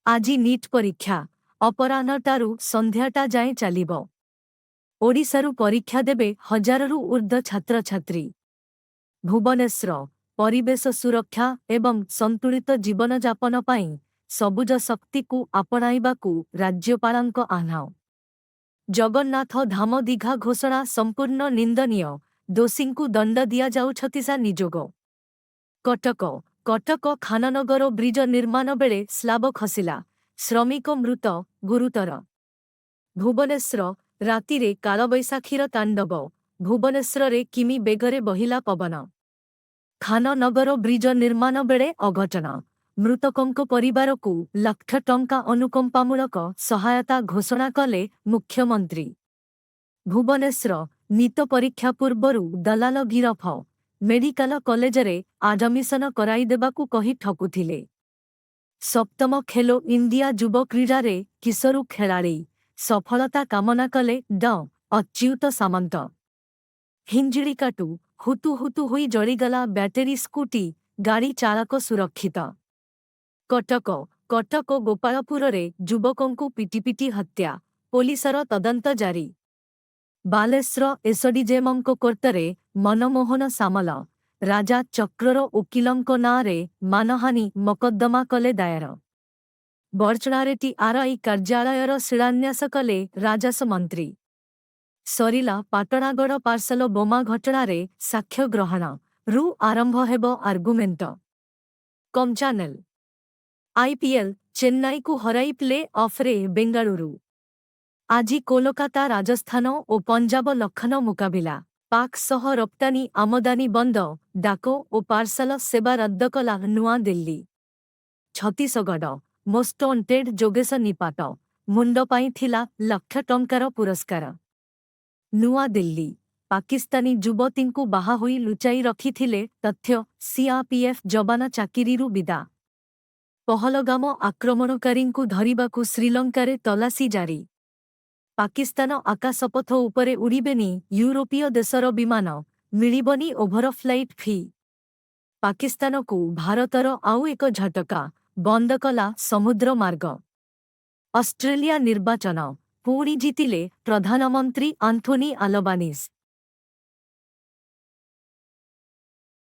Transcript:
ଆଜି ନିଟ୍ ପରୀକ୍ଷା, ଅପରାହ୍ନଟାରୁ ସନ୍ଧ୍ୟାଟା ଯାଏଁ ଚାଲିବ। ଓଡ଼ିଶାରୁ ପରୀକ୍ଷା ଦେବେ ହଜାରରୁ ଊର୍ଦ୍ଧ୍ୱ ଛାତ୍ରଛାତ୍ରୀ। ଭୁବନେଶ୍ୱର, ପରିବେଶ ସୁରକ୍ଷା ଏବଂ ସନ୍ତୁଳିତ ଜୀବନଯାପନ ପାଇଁ ସବୁଜ ଶକ୍ତିକୁ ଆପଣାଇବାକୁ ରାଜ୍ୟପାଳଙ୍କ ଆହ୍ୱାନ। ଜଗନ୍ନାଥ ଧାମ ଦୀଘା ଘୋଷଣା ସମ୍ପୂର୍ଣ୍ଣ ନିନ୍ଦନୀୟ, ଦୋଷୀଙ୍କୁ ଦଣ୍ଡ ଦିଆଯାଉ, ଛତିଶା ନିଯୋଗ। କଟକ, କଟକ ଖାନନଗର ବ୍ରିଜ ନିର୍ମାଣ ବେଳେ ସ୍ଲାବ ଖସିଲା, ଶ୍ରମିକ ମୃତ, ଗୁରୁତର। ଭୁବନେଶ୍ୱର, ରାତିରେ କାଳବୈଶାଖୀର ତାଣ୍ଡବ। ଭୁବନେଶ୍ୱରରେ କିମି ବେଗରେ ବହିଲା ପବନ। ଖାନନଗର ବ୍ରିଜ ନିର୍ମାଣ ବେଳେ ଅଘଟଣ। ମୃତକଙ୍କ ପରିବାରକୁ ଲକ୍ଷ ଟଙ୍କା ଅନୁକମ୍ପାମୂଳକ ସହାୟତା ଘୋଷଣା କଲେ ମୁଖ୍ୟମନ୍ତ୍ରୀ। ଭୁବନେଶ୍ୱର, ନିଟ ପରୀକ୍ଷା ପୂର୍ବରୁ ଦଲାଲ ଗିରଫ। ମେଡିକାଲ କଲେଜରେ ଆଡମିସନ କରାଇଦେବାକୁ କହି ଠକୁଥିଲେ। ସପ୍ତମ ଖେଲୋ ଇଣ୍ଡିଆ ଯୁବ କ୍ରୀଡ଼ାରେ କିସରୁ ଖେଳାଳି ସଫଳତା କାମନା କଲେ ଡ ଅଚ୍ୟୁତ ସାମନ୍ତ। ହିଞ୍ଜିଳିକାଟୁ, ହୁତୁ ହୁତୁ ହୋଇ ଜଳିଗଲା ବ୍ୟାଟେରୀ ସ୍କୁଟି, ଗାଡ଼ି ଚାଳକ ସୁରକ୍ଷିତ। କଟକ, କଟକ ଗୋପାଳପୁରରେ ଯୁବକଙ୍କୁ ପିଟିପିଟି ହତ୍ୟା, ପୋଲିସର ତଦନ୍ତ ଜାରି। ବାଲେଶ୍ୱର ଏସଡିଜେଏମଙ୍କ କୋର୍ଟରେ ମନମୋହନ ସାମଲ, ରାଜା ଚକ୍ରର ଓକିଲଙ୍କ ନାଁରେ ମାନହାନି ମକଦ୍ଦମା କଲେ ଦାୟର। ବଡ଼ଚଣାରେ ଟିଆର୍ଆଇ କାର୍ଯ୍ୟାଳୟର ଶିଳାନ୍ୟାସ କଲେ ରାଜସ୍ୱ ମନ୍ତ୍ରୀ। ସରିଲା ପାଟଣାଗଡ଼ ପାର୍ସଲ ବୋମା ଘଟଣାରେ ସାକ୍ଷ୍ୟ ଗ୍ରହଣ, ରୁ ଆରମ୍ଭ ହେବ ଆର୍ଗୁମେଣ୍ଟ। କମ୍ ଚ୍ୟାନେଲ। ଆଇପିଏଲ୍, ଚେନ୍ନାଇକୁ ହରାଇ ପ୍ଲେ ଅଫ୍ରେ ବେଙ୍ଗାଳୁରୁ। ଆଜି କୋଲକାତା ରାଜସ୍ଥାନ ଓ ପଞ୍ଜାବ ଲକ୍ଷ୍ନୌ ମୁକାବିଲା। ପାକ୍ ସହ ରପ୍ତାନି ଆମଦାନୀ ବନ୍ଦ, ଡାକ ଓ ପାର୍ସଲ ସେବା ରଦ୍ଦ କଲା ନୂଆଦିଲ୍ଲୀ। ଛତିଶଗଡ଼, ମୋଷ୍ଟ ୱାଣ୍ଟେଡ୍ ଯୋଗେଶ ନିପାତ, ମୁଣ୍ଡ ପାଇଁ ଥିଲା ଲକ୍ଷ ଟଙ୍କାର ପୁରସ୍କାର। ନୂଆଦିଲ୍ଲୀ, ପାକିସ୍ତାନୀ ଯୁବତୀଙ୍କୁ ବାହା ହୋଇ ଲୁଚାଇ ରଖିଥିଲେ ତଥ୍ୟ, ସିଆର୍ପିଏଫ୍ ଯବାନ ଚାକିରିରୁ ବିଦା। ପହଲଗାମ ଆକ୍ରମଣକାରୀଙ୍କୁ ଧରିବାକୁ ଶ୍ରୀଲଙ୍କାରେ ତଲାସି ଜାରି। ପାକିସ୍ତାନ ଆକାଶପଥ ଉପରେ ଉଡ଼ିବେନି ୟୁରୋପୀୟ ଦେଶର ବିମାନ, ମିଳିବନି ଓଭରଫ୍ଲାଇଟ୍ ଫି। ପାକିସ୍ତାନକୁ ଭାରତର ଆଉ ଏକ ଝଟକା, ବନ୍ଦ କଲା ସମୁଦ୍ର ମାର୍ଗ। ଅଷ୍ଟ୍ରେଲିଆ ନିର୍ବାଚନ, ପୁଣି ଜିତିଲେ ପ୍ରଧାନମନ୍ତ୍ରୀ ଆନ୍ଥୋନି ଆଲବାନିସ୍।